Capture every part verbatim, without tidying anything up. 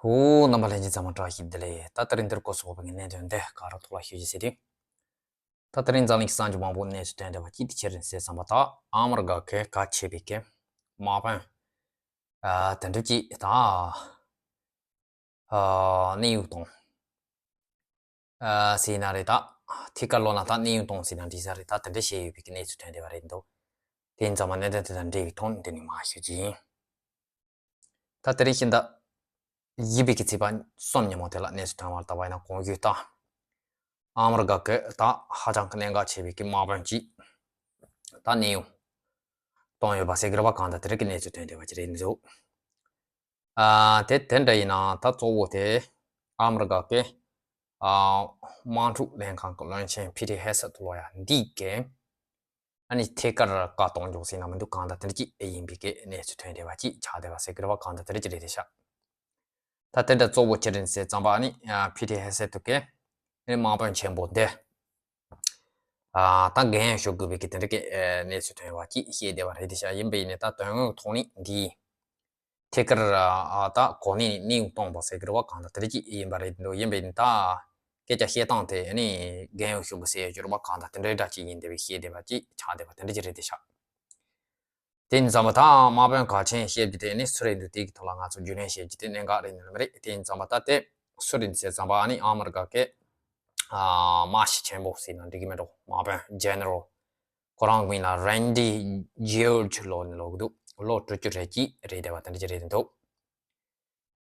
ཧོ། རྣམ་པ་ལྷན་རྒྱས་ཚང་མ་བཀྲ་ཤིས་བདེ་ལེགས། ད་དེ་རིང་འདིར་གོ་སོགས་པའི་གནད་དོན་དེ་ག་ར་ཐོག་ལ་ཞུ་རྒྱུ་ཟེར་དུས། ད་དེ་རིང་འཛམ་གླིང་གི་གསར་འགྱུར་མང་པོ་གནས་ཚུལ་ཐོན་བསྡད་པ་གཅིག་དེ་ཅི་རེད་ཟེར་བསམ་པ། ད་ཨ་མི་རི་ཀ་གིས་ག་བྱས་པའི་གི་དམག་དཔོན་ཨ་དེ་འདྲ་གཅིག་ད་ཨ་གནས་དབྱུང་གཏོང་ཨ་ཟེར་ན་རེད། ད་ཐད་ཀར་ལོ་ན་ད་གནས་དབྱུང་གཏོང་ཟེར་ན་འགྲིག་ས་རེད། ད་དེ་འདྲ་བྱས་ཡོད་པའི་གི་གནས་ཚུལ་ཐོན་བསྡད་པ་རེད་འདུག་དེ་ཡིན་ཙང་མ་གནད་དོན་དེ་དང་འབྲེལ་བའི་ཐོག་ནས་འདི་ནས་མར་ཞུ་རྒྱུ་ཡིན། ད་དེ་རིང་ཤིང་རྟ་བཞི་པའི་གི་ཚེས་པ་གསུམ་ཉིན་མོ་དེ་ལ་གནས་ཚུལ་ཐོན་པར་ལྟ་བ་ཡིན་ན། གོང་ཞུས་ལྟར་ཨ་མི་རི་ཀ་གིས་ད་ཧ་ཅང་གི་གནད་འགག་ཆེ་བའི་གི་དམག་དཔོན་གཅིག་ད་གནས་དབྱུང་གཏོང་ཡོད་པ་ཟེར་གི་རེད་པ། གང་ལྟར་དེ་རིང་གི་གནས་ཚུལ་ཐོན་བསྡད་པ་ཅིག་རེད་འདུག་ཨ་དེ་དེ་འདྲ་ཡིན་ན་ད་གཙོ་བོ་དེ་ཨ་མི་རི་ཀ་གི་ཨ་དམག་འཁྲུག་ལྷན་ཁང་གི་བློན་ཆེན་ཕི་ཊི་ཧེ་སེད་ལོ་ཡ་འདི་གིས་ཨ་ནི་ཐད་ཀར་བཀའ་གཏོང་འཇོག་ཟེར་ན་མི་འདུག་གང་ལྟར་དེ་འདྲ་ཅིག་ཡིན་པའི་གི་གནས་ཚུལ་ཐོན་བསྡད་པ་ཅིག་ཆགས་བསྡད་པ་ཟེར་གི་རེད་པ། གང་ལྟར་དེ་འདྲ་ཅིག་རེད་བསྡད་ཤག་ད་དེ་འདྲ་གཙོ་བོ་ཅི་རེད་ཟེར་ཙམ་པ། ཨ་ནི་ཕི་ཊི་ཧེ་སེད་གིས་ཨ་ནི་དམག་དཔོན་ཆེན་པོ་འདི་ཨ་ད་འགན་ཞུ་དགོས་པའི་གི་དེ་འདྲ་གི་ཨ་གནས་ཚུལ་ཐོན་པ་ཅིག་བཤད་བསྡད་པ་རེད་བསྡད་ཤག་ཡིན་པ་ཡིན་ནའི་ད་དོན་དངོས་ཐོག་ནས་འདི་ཐད་ཀར་ཨ་ད་གོ་གནས་ནས་གནས་དབྱུང་གཏོང་བ་ཟེར་གི་རེད་པ། གང་ལྟར་དེ་འདྲ་ཅིག་ཡིན་པ་རེད་འདུག་ཡིན་པ་ཡིན་ནའི་ད་སྐད་ཆ་བཤད་སྟངས་དེ་ཨ་ནི་འགན་ཞུ་དགོས་ཟེར་གི་རེད་པ། གང་ལྟར་དེ་འདྲའི་འདྲ་ཅིག་ཡིན་བསྡད་པའི་བཤད་བསྡད་པ་ཅིག་ཆགས་བསྡད་པ་དེ་འདྲ་ཅིག་རེད་བསྡད་ཤག་དེ་ཡིན་ཙང་མ་ད་དམག་དཔོན་གལ་ཆེན་བཤད་རྒྱུ་དེ་ནི་སུ་རེད་འདུག་དེ་གི་ཐོག་ལ་ང་ཚོ་རྒྱུས་ལོན་བྱེད་རྒྱུ་དེ་གནད་འགག་རེད་ནི་མ་རེད། དེ་ཡིན་ཙང་མ་ད་དེ་སུ་རེད་ཟེར་ཙམ་པ། ཨ་ནི་ཨ་མི་རི་ཀ་གི་ཨ་དམག་སྤྱི་ཆེན་པོ་ཟེར་ན་འགྲིག་གི་མེད་འགྲོ། དམག་དཔོན་ཇེ་ནེ་རལ་ཁོ་རང་མིང་ལ་རན་ཌི་ཇོར་ཇི་ལོ་ནས་ལོ་གི་འདུག་ལོ་དྲུག་ཅུ་རེ་གཅིག་རེད་བསྡད་པ་དེ་འདྲ་ཅིག་རེད་འདུག་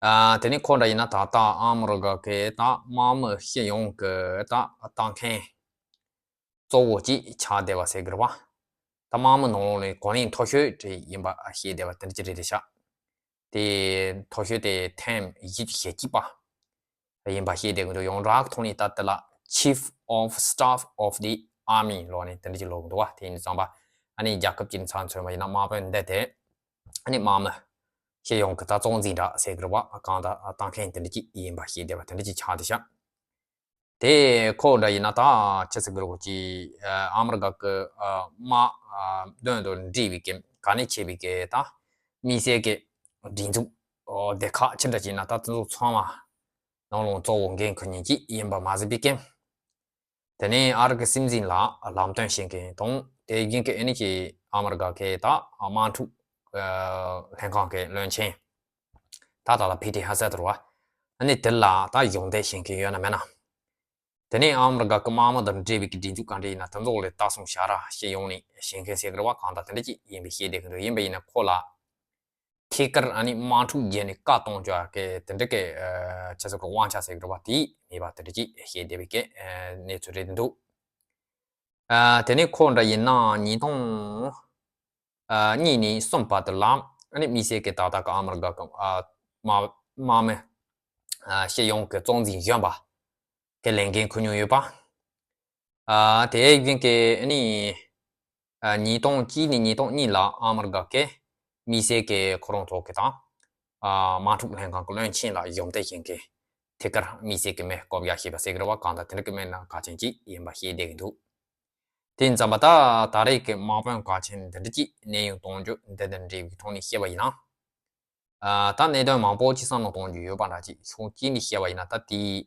ཨ་དེ་ནི་ཁོ་འདྲ་ཡིན་ན་ད་ལྟ་ཨ་མི་རི་ཀ་གི་ད་དམག་མི་སྤྱི་ཡོངས་ཀྱི་ད་ལྟ་མཁན་གཙོ་བོ་གཅིག་ཆགས་བསྡད་པ་ཟེར་གི་རེད་པ། ད་དམག་མི་ནང་ལོགས་ནས་གོ་གནས་མཐོ་ཤོས་དེ་ཡིན་པ་བཤད་བསྡད་པ་དེ་འདྲ་ཅིག་རེད་བསྡད་ཤག་དེ་མཐོ་ཤོས་དེ་ཐེམ་བཞི་བཅུ་ཞེ་གཅིག་པ་ཡིན་པ་བཤད་བསྡད་གི་འདུག་ཡོངས་གྲགས་ཐོག་ནས་ད་ལྟ་ལ་Chief of Staff of the Army ལོ་ནས་དེ་འདྲ་ཅིག་ལོ་གི་འདུག་པ། དེ་ཡིན་ཙང་པ་ཨ་ནི་རྒྱལ་ཁབ་ཀྱི་ཚང་མཚོན་པ་ཡིན་ན་དམག་དཔོན་འདི་དེ་ཨ་ནི་དམག་མི་སྤྱི་ཡོངས་ཀྱི་ད་གཙོ་འཛིན་འདྲ་ཟེར་གི་རེད་པ། གང་ལྟར་ལྟ་མཁན་དེ་འདྲ་ཅིག་ཡིན་པ་བཤད་བསྡད་པ་དེ་འདྲ་ཅིག་ཆགས་བསྡད་ཤག་དེ་ཁོ་འདྲ་ཡིན་ན་ད་ཆི་ཟེར་གི་རེད་གོ་ཅི། ཨ་ཨ་མི་རི་ཀ་གི་ཨ་དམག་ཨ་དོན་དུ་འབྲེལ་བའི་གི་ག་ནས་བྱས་པའི་གི་ད་དམིགས་བསལ་གི་སྒྲིག་འཛུགས་ཨོ་སྡེ་ཁག་ཅི་འདྲ་ཅིག་ཡིན་ན་ད་དེ་ཚོ་ཚང་མ་ནང་ལོགས་གཙོ་བོ་འགན་འཁུར་མཁན་ཅིག་ཡིན་པ་མ་ཟད་པའི་གི། དེ་ནས་ཨ་རི་གི་སྲིད་འཛིན་ལ་ལམ་སྟོན་བྱེད་མཁན་དང་། དེ་བཞིན་གི་ཨ་ནི་ཅི་ཨ་མི་རི་ཀ་གི་ད་དམག་འཁྲུག་ཨ་ལྷན་ཁང་གི་བློན་ཆེན་ད་ད་ལ་ཕི་ཊི་ཧེ་སེད་རེད་པ། ཨ་ནི་དེ་ལ་ད་གཞོགས་འདེགས་བྱེད་མཁན་ཡོད་ན་མེད་ན། དེ་ནས་ཨ་མི་རི་ཀ་གི་དམག་མི་དང་འབྲེལ་བའི་གི་སྒྲིག་འཛུགས་ག་འདྲ་ཡིན་ན་དེ་ཚོ་ལ་ལྟ་སྲུང་བྱ་ར་སྤྱི་ཡོངས་ནས་བྱེད་མཁན་ཟེར་གི་རེད་པ། གང་ལྟར་དེ་འདྲ་ཅིག་ཡིན་པའི་བཤད་བསྡད་གི་འདུག་ཡིན་པ་ཡིན་ན་ཁོ་ལ་ཐད་ཀར་ཨ་ནི་དམག་འཁྲུག་བརྒྱབ་ནས་བཀའ་གཏོང་བྱ་གི་དེ་འདྲ་གི་ཨ་ཆ་ཚང་གི་དབང་ཆ་ཟེར་གི་རེད་པ། དེ་མེད་པ་དེ་འདྲ་ཅིག་བཤད་བསྡད་པའི་གི་ཨ་གནས་ཚུལ་རེད་འདུག་ཨ་དེ་ནས་ཁོ་འདྲ་ཡིན་ན་ཉིས་སྟོང་ཨ་གཉིས་ནས་གསུམ་བར་དུ་ལ་ཨ་ནི་དམིགས་བསལ་གྱི་ད་ལྟ་གི་ཨ་མི་རི་ཀ་གི་ཨ་དམག་དམག་མི་ཨ་སྤྱི་ཡོངས་ཀྱི་གཙོ་འཛིན་གཞོན་པ་གི་ལས་འགན་འཁུར་མྱོང་ཡོད་པ། ཨ་དེ་བཞིན་གྱི་ཨ་ནི་ཨ་ཉིས་སྟོང་གཅིག་ནས་ཉིས་སྟོང་གཉིས་ལ་ཨ་མི་རི་ཀ་གི་དམིགས་བསལ་གྱི་ཁོ་རང་ཚོ་གི་དང་ཨ་དམག་འཁྲུག་ལྷན་ཁང་གི་བློན་ཆེན་ལ་གཞོགས་འདེགས་བྱེད་མཁན་ཐད་ཀར་དམིགས་བསལ་གྱི་མི་བསྐོ་བཞག་བྱས་པ་ཟེར་གི་རེད་པ། གང་ལྟར་དེ་འདྲ་གི་མི་སྣ་གལ་ཆེན་ཅིག་ཡིན་པ་ཤེས་བསྡད་ཀྱི་འདུག་དེ་ཡིན་ཙང་པ་ད་ད་རེས་ཀྱི་དམག་དཔོན་གལ་ཆེན་འདི་འདྲ་ཅིག་གནས་དབྱུང་གཏོང་རྒྱུ་འདི་དང་འབྲེལ་བའི་ཐོག་ནས་བཤད་པ་ཡིན་ན། ཨ་ད་གནད་དོན་མང་པོ་ཅིག་བསམ་བློ་གཏོང་རྒྱུ་ཡོད་པ་འདྲ་ཅིག་ཕྱོགས་གཅིག་ནས་བཤད་པ་ཡིན་ན། ད་དེའི་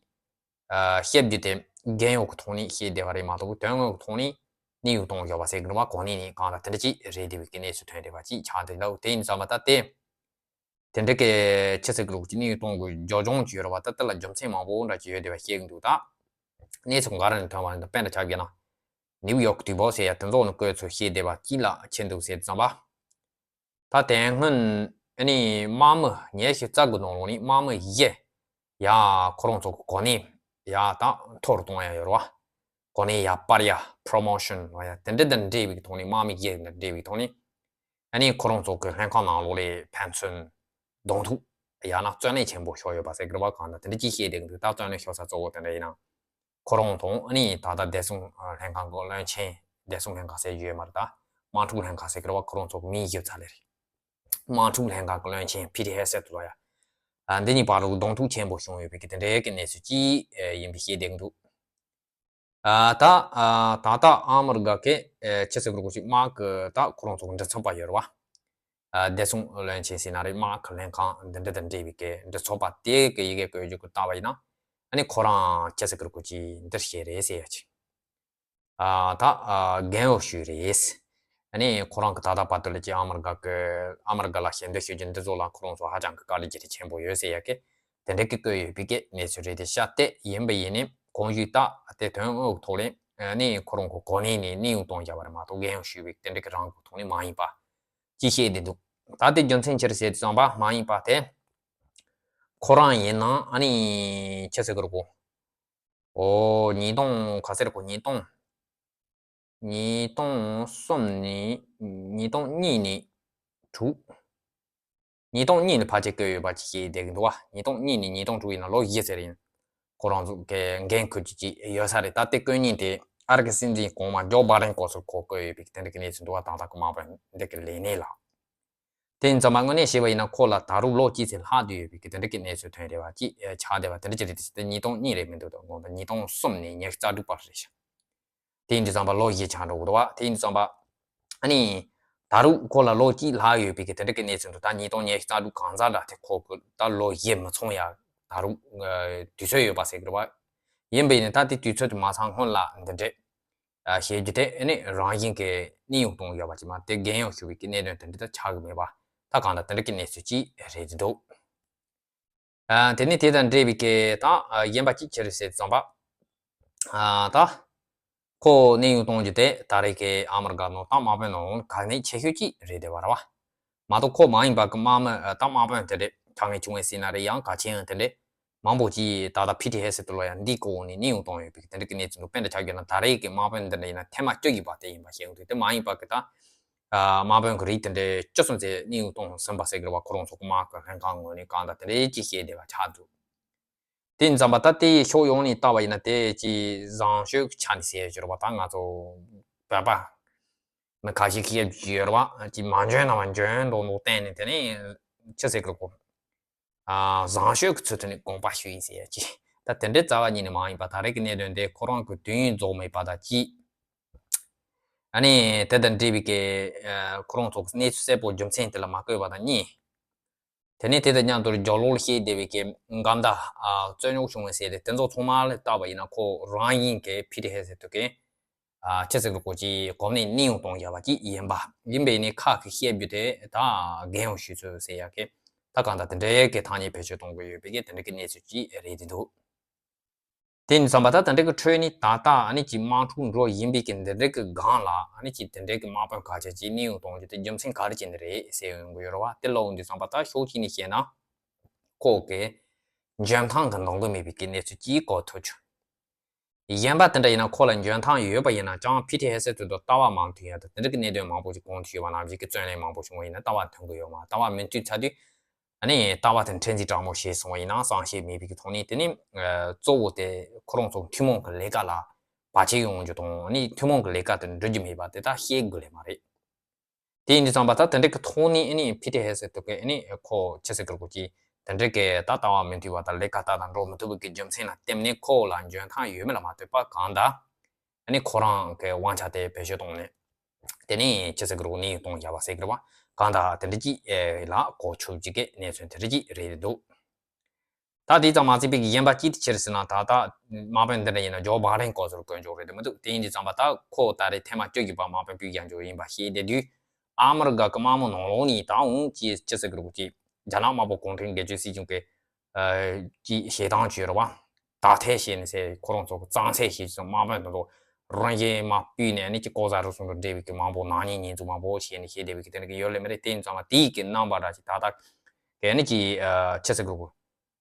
ཨ་བཤད་རྒྱུ་དེ་རྒྱུན་ཡོད་ཀྱི་ཐོག་ནས་བཤད་བསྡད་པ་རེད་མ་གཏོགས། དོན་དངོས་ཀྱི་ཐོག་ནས་གནས་དབྱུང་གཏོང་བཞག་པ་ཟེར་གི་རེད་པ། གོ་གནས་ནས་གང་ལ་དེ་འདྲ་ཅིག་རེད་བསྡད་པའི་གི་གནས་ཚུལ་ཐོན་བསྡད་པ་ཅིག་ཆགས་བསྡད་འདུག་དེ་ཡིན་ཙང་པ་ད་དེ། དེ་འདྲ་གི་ཆི་ཟེར་གི་རེད་གོ་ཅི། གནས་དབྱུང་གཏོང་དགོས་རྒྱུ་ལྗོངས་ཀྱི་ཡོད་རེད་པ། ད་དེ་ལ་རྒྱུ་མཚན་མང་པོ་འདྲ་ཅིག་ཡོད་བསྡད་པ་ཤེས་ཀྱི་འདུག་ད་གནས་ཚུལ་ག་རེ་ནས་ཐོན་པ་རེད་འདུག་དཔེ་འདྲ་ཆགས་བསྡད་ན། ནིའུ་ཡོག་གི་དུས་བབ་ཟེར་ཡ་དེ་ཚོ་ནས་བཀོད་ཚོད་བཤད་བསྡད་པ་ཅིག་ལ་ཕྱིན་འདུག་ཟེར་ཙང་པ། ད་དེ་སྔོན་ཨ་ནི་དམག་མི་ཉི་ཤུ་རྩ་དགུ་ནང་ལོགས་ནས་དམག་མི་བཞི་ཡ་ཁོ་རང་ཚོ་གི་གོ་གནས་ཡ་ད་མཐོ་རུ་གཏོང་ཡ་ཡོད་རེད་པ། གོ་གནས་ཡར་སྤར་ཡ་པྲོ་མོ་ཤོན་ལབ་ཡ་དེ་འདྲ་དང་འབྲེལ་བའི་ཐོག་ནས། དམག་མི་བཞི་དང་འབྲེལ་བའི་ཐོག་ནས། ཨ་ནི་ཁོ་རང་ཚོ་གི་ལྷན་ཁང་ནང་ལོགས་ལ་ཕན་ཚུན་གདོང་ཐུག་ཡང་ན་རྩོད་གླེང་ཆེན་པོ་ཤོར་ཡོད་པ་ཟེར་གི་རེད་པ། གང་ལྟར་དེ་འདྲ་ཅིག་བཤད་བསྡད་ཀྱི་འདུག་ད་རྩོད་གླེང་ཤོར་ས་གཙོ་བོ་དེ་འདྲ་ཡིན་ན། ཁོ་རང་དང་ཨ་ནི་ད་ལྟ་བདེ་སྲུང་ལྷན་ཁང་གི་བློན་ཆེན། བདེ་སྲུང་ལྷན་ཁང་ཟེར་རྒྱུ་ཡོད་མ་རེད། ད་དམག་འཁྲུག་ལྷན་ཁང་ཟེར་གི་རེད་པ། ཁོ་རང་ཚོ་གི་མིང་ཞིབ་ཚགས་ལས་རེད། དམག་འཁྲུག་ལྷན་ཁང་གི་བློན་ཆེན་ཕི་ཊི་ཧེ་སེད་ལབ་ཡ། ཨ་འདི་གཉིས་བར་དུ་གདོང་ཐུག་ཆེན་པོ་བྱུང་ཡོད་པའི་གི་དེ་འདྲའི་གི་གནས་ཚུལ་ཅིག་ཨ་ཡིན་པའི་བཤད་བསྡད་ཀྱི་འདུག་ཨ་ད་ཨ་ད་ལྟ་ཨ་མི་རི་ཀ་གི་ཨ་ཆི་ཟེར་གི་རེད་གོ་ཅི། དམག་གི་ད་ཁོ་རང་ཚོ་གི་མགྲིན་ཚབ་པ་ཡོད་རེད་པ། བདེ་སྲུང་བློན་ཆེན་ཟེར་ན་རེད། དམག་གི་ལྷན་ཁང་འདི་འདྲ་དང་འབྲེལ་བའི་གི་འདི་ཚོགས་པ་དེ་གི་ཡི་གེ་བཀོད་རྒྱུ་གི་ལྟ་བ་ཡིན་ན། ཨ་ནི་ཁོ་རང་ཅི་ཟེར་གི་རེད། ཁོ་ཅི་འདིར་བཤད་རེད་ཟེར་ཡ་ཅིག་ཨ་ད་ཨ་རྒན་འོ་ཞུས་རེད། ཨ་ནི་ཁོ་རང་གི་ད་ལྟ་བར་དུ་ལ་ཅི་ཨ་མི་རི་ཀ་གི་ཨ་མི་རི་ཀ་ལ་ཞལ་འདེབས་ཞུ་རྒྱུ་འདི་ཚོ་ལ་ཁོ་རང་ཚོ་ཧ་ཅང་གི་དཀའ་ལས་བརྒྱབ་ཆེན་པོ་ཡོད་ཟེར་ཡ་གི་དེ་འདྲ་གི་བཀོད་ཡོད་པའི་གི་གནས་ཚུལ་རེད། དེ་ཤ་སྟེ་ཡིན་པ་ཡིན་ནི་གོང་ཞུས་ད་དེ་དོན་དངོས་ཐོག་ལ་ཨ་ནི་ཁོ་རང་གི་གོ་གནས་ནས་གནས་དབྱུང་གཏོང་བྱ་བ་རེད་མ་གཏོགས་རྒན་འོ་ཞུས་པའི་དེ་འདྲ་གི་རང་གི་ཐོག་ནས་མ་ཡིན་པ་ཅི་བཤད་དེ་འདུག་ད་དེ་རྒྱུ་མཚན་ཅི་རེད་ཟེར་དུས་ཙམ་པ་མ་ཡིན་པ་དེ་ཁོ་རང་ཡིན་ན་ཨ་ནི་ཅི་ཟེར་གི་རེད་གོ་ཨོ་ཉིས་སྟོང་ག་ཟེར་གོ་ཉིས་སྟོང་ཉིས་སྟོང་གསུམ་ནས་ཉིས་སྟོང་གཉིས་ནས་དྲུག་ཉིས་སྟོང་གཉིས་ནས་ཕལ་ཆེར་བཀོད་ཡོད་པ་ཅིག་ཤེས་བསྡད་ཀྱི་འདུག་བ། ཉིས་སྟོང་གཉིས་ནས་ཉིས་སྟོང་དྲུག་ཡིན་ན་ལོ་བཞི་ཟེར་ཡིན། ཁོ་རང་ཚོ་གི་འགན་འཁུར་རྒྱུ་ཅིག་ཡོད་ས་རེད། ད་ལྟའི་བཀོད་རྙིང་དེ་ཨ་རི་གི་སྲིད་འཛིན་གོང་མ་ཇོ་བྷ་རེན་སྐོར་སོགས་ཁོ་བཀོད་ཡོད་པའི་དེ་འདྲ་གི་གནས་ཚུལ་འདུག་བ། དང་ཐོག་གི་དམག་དཔོན་འདི་གི་ལས་གནས་ལ། དེ་ཡིན་ཙང་མ་དངོས་གནས་བཤད་པ་ཡིན་ན་ཁོ་ལ་ད་རུང་ལོ་གཅིག་ཙམ་ལྷག་བསྡད་ཡོད་པའི་གི་དེ་འདྲ་གི་གནས་ཚུལ་ཐོན་རེད་བ། ཅིག་ཆགས་བསྡད་པ་དེ་འདྲ་ཅིག་རེད། དེ་ཉིས་སྟོང་གཉིས་རེད་མི་འདུག་དང་དགོངས་དང་ཉིས་སྟོང་གསུམ་ནས་ཉི་ཤུ་རྩ་དྲུག་བར་རེད་ཤག་དེ་ཡིན་དུས་ཙམ་པ་ལོ་བཞི་ཆགས་འགྲོ་གི་འདུག་བ། དེ་ཡིན་དུས་ཙམ་པ་ཨ་ནི་ད་རུང་ཁོ་ལ་ལོ་གཅིག་ལྷག་ཡོད་པའི་གི་དེ་འདྲ་གི་གནས་ཚུལ་འདུག་ད་ཉིས་སྟོང་ཉི་ཤུ་རྩ་དྲུག་གང་ཟག་འདྲ་དེ་ཁོ་གི་ད་ལོ་བཞི་མི་ཚང་ཡ་ད་རུང་དུས་ཚོད་ཡོད་པ་ཟེར་གི་རེད་བ། ཡིན་པ་ཡིན་ན་ད་དེ་དུས་ཚོད་དེ་མ་ཚང་སྔོན་ལ་འདི་འདྲས། ཨ་བཤད་རྒྱུ་དེ་ཨ་ནི་རང་བཞིན་གྱིས་གནས་དབྱུང་གཏོང་ཡོད་པ་ཅིག་མ་དེ་རྒན་ཡོ་ཞུ་བའི་གི་གནད་དོན་དེ་འདྲ་ད་ཆགས་གི་མེད་པ་ད་གང་ལྟར་དེ་འདྲ་གི་གནས་ཚུལ་ཅིག་རེད་འདུག་ཨ་དེ་ནི་དེ་དང་འབྲེལ་བའི་གི་ད་ཨ་གཞན་པ་ཅིག་ཅི་རེད་ཟེར་ཙམ་པ། ཨ་ད་ཁོ་གནས་དབྱུང་གཏོང་རྒྱུ་དེ་ད་རེས་ཀྱི་ཨ་མི་རི་ཀ་ནང་ད་དམག་དཔོན་ནང་གལ་གནད་ཆེ་ཤོས་ཅིག་རེད་བསྡད་པ་རེད་བ། མ་གཏོགས་ཁོ་མ་ཡིན་པ་གི་དམག་མི་ད་དམག་དཔོན་དེ་འདྲས་དཀའ་ངལ་བྱུང་བའི་སྲིད་ན་རེད། ཡང་གལ་ཆེན་ཡང་དེ་འདྲས་མང་པོ་ཅིག་ད་ལྟ་ཕི་ཊི་ཧེ་སི་ཏུ་ལོ་ཡང་འདི་གོ་ནས་གནས་དབྱུང་གཏོང་ཡོད་པའི་དེ་འདྲས་ཀྱི་གནས་ཚུལ་འདུག་དཔེ་འདྲ་ཆགས་རྒྱུ་ན་ད་རེས་ཀྱི་དམག་དཔོན་འདི་འདྲ་ཡིན་ན་ཐེངས་མ་བཅུ་ཡིན་པ་དེ་ཡིན་པ་ཤེས་ཡོང་དུས་དེ་མ་ཡིན་པ་གི་ད་དམག་དཔོན་གི་རིགས་དེ་འདྲས་བཅུ་གསུམ་ཙམ་གནས་དབྱུང་གཏོང་ཟིན་པ་ཟེར་གི་རེད་བ། ཁོ་རང་ཚོ་གི་དམག་གི་ལྷན་ཁང་ངོས་ནས་གང་ལྟར་དེ་འདྲས་ཅིག་བཤད་བསྡད་པ་ཆགས་འདུག་དེ་ཡིན་ཙམ་པ་ད་དེ་ཕྱོགས་ཡོངས་ནས་བལྟ་བ་ཡིན་ན་དེ་ཅིག་བཟང་སྤྱོད་ཀྱི་ཆ་ནས་ཟེར་ཡོད་ཀྱི་རེད་བ། ད་ང་ཚོ་བོད་པ་མི་ཁ་ཤས་ཤིག་ཡོད་ཀྱི་ཡོད་རེད་བ། ཅིག་མ་འཇོན་ན་མ་འཇོན་མདོག་མདོག་བསྟན་ནས་དེ་ནས་ཅི་ཟེར་གི་རེད་གོ་ཨ་བཟང་སྤྱོད་ཀྱི་ཚུལ་དུ་ནས་དགོངས་པ་ཞུ་ཡིན་ཟེར་ཡ་ཅིག་ད་དེ་འདྲའི་རྩ་བ་ཉིད་ནས་མ་ཡིན་པ་ད་རེས་ཀྱི་གནད་དོན་དེ་ཁོ་རང་གི་དུས་ཡུན་རྫོགས་མེད་པ་དང་གཅིག་ཨ་ནི་དེ་དང་འབྲེལ་བའི་གི་ཨ་ཁོ་རང་ཚོ་གི་གནས་ཚུལ་གསལ་པོ་རྒྱུ་མཚན་དེ་ལ་མ་བཀོད་པ་དང་གཉིས། དེ་ནས་དེ་དང་མཉམ་དུ་རྒྱབ་ལོགས་ལ་བཤད་བསྡད་པའི་གི་གང་ལྟར་ཨ་རྩོད་རྙོག་བྱུང་བའི་ཟེར་ཏེ་དེ་ཚོ་ཚང་མ་ལ་བལྟ་བ་ཡིན་ན་ཁོ་རང་ཡིན་གི་ཕི་ཊི་ཧེ་སི་ཏུ་གི་ཨ་ཅི་ཟེར་གི་གོ་ཅི་གོམ་ནས་གནས་དབྱུང་གཏོང་བྱ་བ་ཅིག་ཡིན་པ་ཡིན་པས་ནི་ཁ་གི་བཤད་རྒྱུ་དེ་ད་རྒན་ཡང་ཞུས་ཚོད་ཟེར་ཡ་གི་ད་གང་ལྟར་དེ་འདྲའི་གི་ཐ་སྙད་བེད་སྤྱོད་གཏོང་དགོས་ཡོད་པའི་གི་དེ་འདྲའི་གི་གནས་ཚུལ་ཅིག་རེད་དེ་འདུག་དེ་ཡིན་ཙམ་པ་ད་དེ་འདྲའི་གི་ཁྲོད་ནས་ད་ལྟ་ཨ་ནི་ཅིག་དམག་འཁྲུག་འགྲོ་བཞིན་པའི་གི་འདི་འདྲའི་གི་སྒང་ལ་ཨ་ནི་ཅིག་དེ་འདྲའི་གི་དམག་དཔོན་ཁ་ཤས་ཅིག་གནས་དབྱུང་གཏོང་རྒྱུ་དེ་རྒྱུ་མཚན་ག་རེ་ཅིག་ནས་རེད་ཟེར་ཡོང་གི་ཡོད་རེད་བ། དེ་ལབ་དུས་ཙམ་པ་ད་ཕྱོགས་གཅིག་ནས་བཤད་ན་ཁོ་གི་འཇོན་ཐང་གི་འདང་གི་མེད་པའི་གི་གནས་ཚུལ་ཅིག་གོ་ཐུབ་བྱུང་། གཞན་པ་དེ་འདྲ་ཡིན་ན་ཁོ་ལ་འཇོན་ཐང་ཡོད་པ་ཡིན་ན་ཅང་ཕི་ཊི་ཧེ་སི་ཏུ་དང་ལྟ་བ་མ་མཐུན་ཡ་དང་དེ་འདྲ་གི་གནད་དོན་མང་པོ་ཞིག་གོང་དུ་ཞུས་པ་ནང་བཞིན་གི་རྩོད་གླེང་མང་པོ་བྱུང་བ་ཡིན་ན་ལྟ་བ་མཐུན་གི་ཡོད་མ་ལྟ་བ་མི་མཐུན་ཚར་དུས་ཨ་ནི་ལྟ་བ་དེ་ཕྲན་ཚེགས་དྲང་མོ་བཤད་སོང་བ་ཡིན་ན་བསམ་ཤེས་མེད་པའི་གི་ཐོག་ནས་དེ་ནི་གཙོ་བོ་དེ་ཁོ་རང་ཚོ་ཐུན་མོང་གི་ལས་ཀ་ལ་བར་ཆད་ཡོང་རྒྱུ་དང་ཨ་ནི་ཐུན་མོང་གི་ལས་ཀ་དེ་འགྲུབ་རྒྱུ་མེད་པ་དེ་དག་ཤེས་དགོས་ལེ་མ་རེད། དེ་ཡིན་དུས་ཙམ་པ་ད་དེ་འདྲ་གི་ཐོག་ནས་ཨ་ནི་ཕི་ཊི་ཧེ་སི་ཏུ་གི་ཨ་ནི་ཁོ་ཅི་ཟེར་གི་རེད་གོ་ཅི་དེ་འདྲ་གི་ད་ལྟ་བ་མི་མཐུན་པ་དང་ལས་ཀ་ལྟ་དང་འགྲོ་མི་ཐུབ་པའི་གི་རྒྱུ་མཚན་ལ་བརྟེན་ནས་ཁོ་ལ་འཇོན་ཐང་ཡོད་མེད་ལ་མ་ལྟོས་པ་གང་ལྟར་ཨ་ནི་ཁོ་རང་གི་དབང་ཆ་དེ་བེད་སྤྱོད་བཏང་ནས་དེ་ནས་ཅི་ཟེར་གི་རེད་གོ་གནས་དབྱུང་གཏོང་བྱ་བ་ཟེར་གི་རེད་བ། གང་ལྟར་དེ་འདྲ་ཅིག་ལ་གོ་ཆོད་ཅིག་གི་གནས་ཚུལ་དེ་འདྲ་ཅིག་རེད་འདུག་ད་དེ་ཙམ་མ་ཚད་པའི་གཞན་པ་ཅིག་དེ་ཕྱིར་ཟེར་ན་ད་ལྟ་དམག་དཔོན་འདི་འདྲ་ཡིན་ན་ཇོ་བྷ་རེན་སྐོར་ཚོར་དཀོན་མཆོག་རེད་དེ་མི་འདུག་དེ་ཡིན་དུས་ཙམ་པ་ད་ཁོ་ད་རེས་ཐེངས་མ་བཅུ་བཞི་པ་དམག་དཔོན་སྤུས་ཀྱང་འཇོག་ཡིན་པ་ཤེས་བསྡད་དུས་ཨ་མི་རི་ཀ་གི་དམག་མི་ནང་ལོགས་ནས་ད་འོང་ཅི་ཅི་ཟེར་གི་རེད་གོ་ཅི་རྒྱ་ནག་དམར་པོ་གུང་ཁྲན་སྒེར་གཅོད་སྲིད་གཞུང་གི་ཅི་བྱེད་སྟངས་བྱོས་རེད་བ། དག་ཐེར་བྱས་ནས་ཟེར་ཁོ་རང་ཚོ་གི་གཙང་སེལ་བྱེད་ཀྱི་དམག་དཔོན་དེ་ཚོ་རང་བཞིན་དམག་སྤུས་ནས་ནི་ཅི་ལྐོག་ཟ་རུལ་སུངས་དང་འབྲེལ་བའི་གི་མང་པོ་ནག་ཉེས་ཉེས་འཛུགས་མང་པོ་བྱས་ནས་བྱེད་བསྡད་པའི་གི་དེ་འདྲ་གི་ཡོད་ལེ་མ་རེད། དེ་ཡིན་ཙང་དེའི་གི་རྣམ་པ་འདྲ་ཅིག་ད་ལྟ་གི་ནི་ཅི་ཅི་ཟེར་གི་རེད་གོ་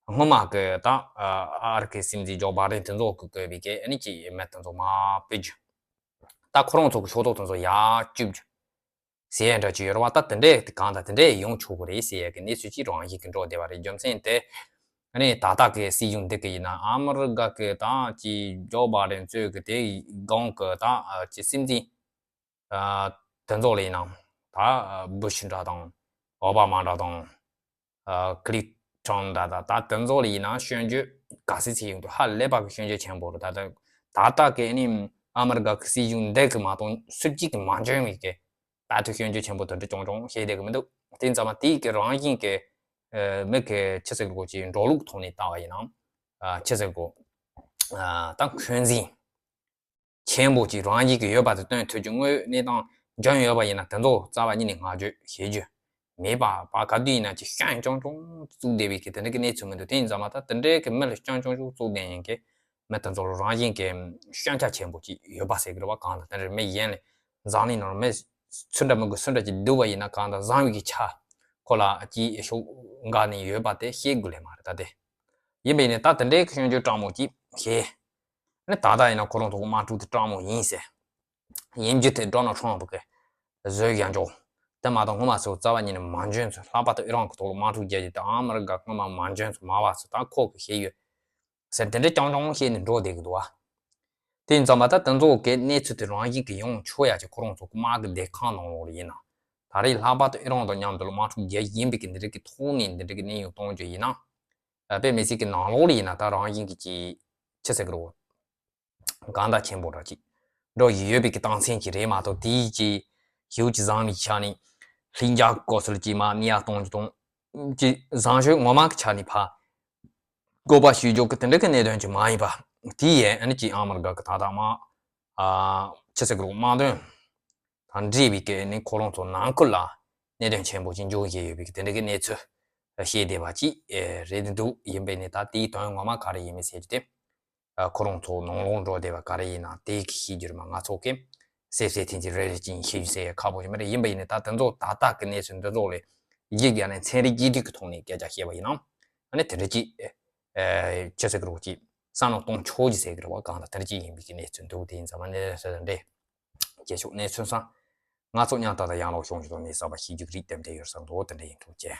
སྔོན་མ་གི་ད་ཨ་རི་གི་སྲིད་འཛིན་ཇོ་བྷ་རེན་དེ་ཚོ་གི་བཀོད་པའི་གི་ཨ་ནི་ཅི་མི་དེ་ཚོ་མར་ཕུད་རྒྱུ། ད་ཁོ་རང་ཚོ་གི་ཕྱོགས་གཏོགས་དེ་ཚོ་ཡར་བཅུག་རྒྱུ་ཟེར་ཡ་འདྲ་ཅིག་ཡོད་རེད་བ། ད་དེ་འདྲས་གང་ལྟར་དེ་འདྲས་ཡོང་ཆོག་གི་རེད་ཟེར་ཡ་གི་གནས་ཚུལ་ཅིག་རང་བཞིན་གི་འགྲོ་བསྡད་པ་རེད། རྒྱུ་མཚན་དེ་ཨ་ནི་ད་ལྟ་གི་སྲིད་གཞུང་འདི་གི་ཡིན་ན་ཨ་མི་རི་ཀ་གི་ད་ཅི་ཇོ་བྷ་རེན་གཙོས་གི་དེ་སྒང་གི་ད་ཅི་སྲིད་འཛིན་ཨ་དེ་ཚོ་ལ་ཡིན་ན་ད་བུ་ཤི་འདྲ་དང་ཨོ་བྷ་མ་འདྲ་དང་ཨ་ཀི་ལིན་ཊོན་འདྲ་ད་ད་དེ་ཚོ་ལ་ཡིན་ན་སྐྱོན་བརྗོད་ག་ཚོད་ཅིག་ཡོང་འདུག་ཧ་ལས་པ་གི་སྐྱོན་བརྗོད་ཆེན་པོ་རེད། ད་ད་ད་ལྟ་གི་ཨ་ནི་ཨ་མི་རི་ཀ་གི་སྲིད་གཞུང་འདི་གི་མ་གཏོགས་སུ་གཅིག་གི་མ་འཇོན་བའི་གི་ དཔལ་དུ་སྐྱོན་བརྗོད་ཆེན་པོ་དེ་འདྲ་རྐྱང་རྐྱང་བཤད་བསྡད་གི་མི་འདུག་དེ་ཙམ་མ་དེའི་གི་རང་བཞིན་གི་མི་གི་ཆི་ཟེར་གོ་ཅིག་འགྲོ་ལུགས་ཐོག་ནས་བལྟ་བ་ཡིན་ན་ཆི་ཟེར་གོ་ད་འཁོན་འཛིན་ཆེན་པོ་ཅིག་རང་བཞིན་གི་ཡོད་པ་དེ་སྟོན་ཐུབ་ཀྱི་དངོས་གནས་དང་འཇོན་ཡོད་པ་ཡིན་ན་དེ་ཚོ་རྩ་བ་ཉིད་ནས་བསྔགས་བརྗོད་བྱེད་རྒྱུ་མེད་པ། བ་ག་དུས་ཡིན་ན་ཅིག་སྐྱོན་རྐྱང་རྐྱང་བཙུགས་བསྡད་པའི་གི་དེ་འདྲ་གི་གནས་ཚུལ་མི་འདུག་དེ་ཡིན་ཙང་མ་ད་དེ་འདྲའི་གི་མི་ལ་སྐྱོན་རྐྱང་རྐྱང་བཙུགས་བསྡད་མཁན་གི་མི་དེ་ཚོ་ལ་རང་བཞིན་གི་སྐྱོན་ཆ་ཆེན་པོ་ཅིག་ཡོད་པ་ཟེར་གི་རེད་བ། གང་ལྟར་དེ་འདྲ་མི་ཡན་ལས་འཛམ་གླིང་ནང་མི་སུ་འདྲ་མི་དགོས་སུ་འདྲ་ཅིག་སྡུག་པ་ཡིན་ན་གང་ལྟར་བཟང་བའི་གི་ཆ་ཁོ་ལ་ཅིག་ཤུགས་འགག་ནས་ཡོད་པ་དེ་ཤེས་དགོས་ལེ་མ་རེད། ད་དེ་ཡིན་པ་ཡིན་ནས་ད་དེ་འདྲའི་གི་སྐྱོན་བརྗོད་སྤྲང་མོ་ཅིག་བྱས། ནི་ད་ལྟ་ཡིན་ན་ཁོ་རང་ཚོ་དམག་འཁྲུག་དེ་སྤྲང་མོ་ཡིན་ཟེར། ཡིན་རྒྱུ་དེ་ཌོ་ནལ་ཊམ་ཕུ་གི་བཟོས་ཡང་འཇོག་དེ་མ་གཏོགས་ངོ་མ་སོ་རྩ་བ་ཉིད་ནས་མ་འཇོན་ཚོད། ལྷག་པར་དུ་ཨི་རན་གི་ཐོག་ལ་དམག་འཁྲུག་རྒྱག་རྒྱུ་དེ་ཨ་མི་རི་ཀ་ངོ་མ་མ་འཇོན་ཚོད་མ་བ་ཚོད་ད་ཁོ་གི་ཤེས་ཡོད་ཟེར་དེ་འདྲའི་རྐྱང་རྐྱང་བཤད་ནས་འགྲོ་བསྡད་གི་འདུག་བ། དེ་ཡིན་ཙང་མ་ད་དེ་ཚོ་གི་གནས་ཚུལ་དེ་རང་བཞིན་གི་ཡོང་ཆོག་ཡ་ཅིག་ཁོ་རང་ཚོ་དམག་གི་སྡེ་ཁག་ནང་ལོགས་ལ་ཡིན་ན་ད་རེས་ལྷག་པར་དུ་ཨི་རན་དང་མཉམ་དུ་ལ་དམག་འཁྲུག་རྒྱག་ཡིན་པའི་གི་འདི་འདྲ་གི་ཐོག་ནས་འདི་འདྲ་གི་གནས་ཡོང་གཏོང་རྒྱུ་ཡིན་ན། དཔེ་མི་སྲིད་ཀྱི་ནང་ལོགས་ལ་ཡིན་ན་ད་རང་བཞིན་གྱི་ཅི་ཆི་ཟེར་གི་རེད། གང་ལྟར་ཆེན་པོ་འདྲ་ཅིག་འགྲོ་ཡི་ཡོད་པའི་གི་རྟགས་མཚན་ཅིག་རེད་མ་གཏོགས་དེའི་ཅི་ཞེ་པོ་ཅིག་བཟང་མི་ཆགས་ནས་ལྷིང་འཇགས་སྐོར་སུ་ལ་ཅིག་མ་ནི་ཡ་གཏོང་རྒྱུ་དང་ཅི་བཟང་སྤྱོད་ངོ་མ་གི་ཆ་ནས་ཕ་དགོས་པ་ཞུ་རྒྱུ་གི་དེ་འདྲ་གི་གནད་དོན་ཅིག་མ་ཡིན་པ། དེ་ཡས་ཨ་ནི་ཅི་ཨ་མི་རི་ཀ་གི་ད་ལྟ་མ་ཨ་ཆི་ཟེར་གི་རེད། དམག་དོན་དང་འབྲེལ་བའི་གི་ནི་ཁོ་རང་ཚོ་ནང་ཁུལ་ལ་གནད་དོན་ཆེན་པོ་ཅིག་འབྱུང་བཞིན་ཡོད་པའི་གི་དེ་འདྲ་གི་གནས་ཚུལ་བཤད་བསྡད་པ་ཅིག་རེད་འདུག་ཡིན་པས་ནི་ད་དེའི་དོན་ངོ་མ་ག་རེ་ཡིན་མིན་ཟེར་རྒྱུ་དེ་ཁོ་རང་ཚོ་ནང་ལོགས་འགྲོ་བསྡད་པ་ག་རེ་ཡིན་ན་དེ་གི་ཤེས་རྒྱུ་རེད་མ། ང་ཚོ་གི་སེ་སེ་ཐིན་གྱི་རེ་རེ་ཅིག་ཤེས་རྒྱུ་ཟེར་ཁག་པོ་ཞིག་མ་རེད། ཡིན་པ་ཡིན་ནི་ད་དེ་ཚོ་ད་ལྟ་གི་གནས་ཚུལ་འདི་ཚོ་ལས་ཡིག་ཡ་ནས་ཚན་རིག་སྐྱིད་སྡུག་གི་ཐོག་ནས་སྐད་ཆ་བཤད་པ་ཡིན་ན་ཨ་ནི་དེ་འདྲ་ཅིག་ཆི་ཟེར་གི་རེད་ཅིག་བསམ་བློ་གཏོང་ཆོག་གི་ཟེར་གི་རེད་བ། གང་ལྟར་དེ་འདྲ་ཅིག་ཡིན་པའི་གི་གནས་ཚུལ་འདུག་དེ་ཡིན་ཙང་མ་གནས་ཚུལ་འདྲ་རྒྱལ་ཤོག་གནས་ཚུལ་སང་ང་ཚོ་མཉམ་དུ་ད་ཡང་ལོག་ཤོང་རྒྱུ་དང་ནི་བསམ་པ་ཤེས་རྒྱུ་རིགས་ལྡན་དེ་ཡོད་བསམ་འདུག་དེ་འདྲ་ཡིན་འགྲོ་ཅེས།